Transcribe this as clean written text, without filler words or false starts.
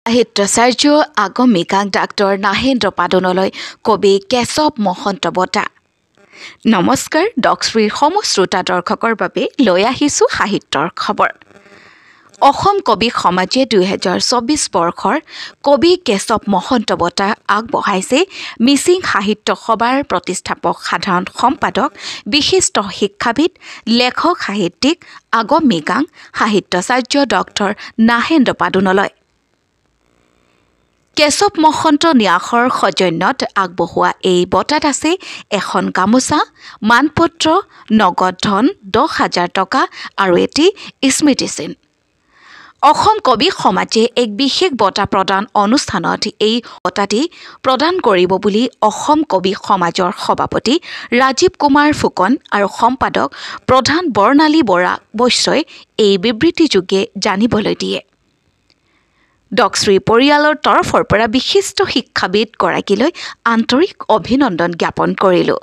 সাহিত্যাচাৰ্য আগম Migang doctor Nahendra পাদুনলৈ কবি কেশৱ মহন্ত বঁটা। নমস্কাৰ, ডক্সৰীৰ সমূহ শ্ৰোতা দৰ্শকৰ বাবে লৈ আহিছোঁ সাহিত্যৰ খবৰ। অসম কবি সমাজে 2024 বৰ্ষৰ কবি কেশৱ মহন্ত বঁটা আগবঢ়াইছে মিচিং সাহিত্য সভাৰ প্ৰতিষ্ঠাপক সাধাৰণ সম্পাদক, বিশিষ্ট শিক্ষাবিদ, লেখক, সাহিত্যিক আগম মিগাং সাহিত্যাচাৰ্য ডক্টৰ নাহেন্দ্ৰ পাদুনলৈ। কেশৱ মহন্ত ন্যাসৰ সৌজন্যত আগবঢ়োৱা এই বঁটাত আছে এখন গামোচা, মানপত্ৰ, নগদ ধন 10,000 টকা আৰু এটি স্মৃতিচিহ্ন। অসম কবি সমাজে এক বিশেষ বঁটা প্ৰদান অনুষ্ঠানত এই বঁটাটি প্ৰদান কৰিব বুলি অসম কবি সমাজৰ সভাপতি ৰাজীৱ কুমাৰ ফুকন আৰু সম্পাদক প্ৰধান বৰ্ণালী বৰা বৈশ্যই এই বিবৃতিযোগে জানিবলৈ দিয়ে। ডক্সৰী পৰিয়ালৰ তৰফৰ পৰা বিশিষ্ট শিক্ষাবিদগৰাকীলৈ আন্তৰিক অভিনন্দন জ্ঞাপন কৰিলোঁ।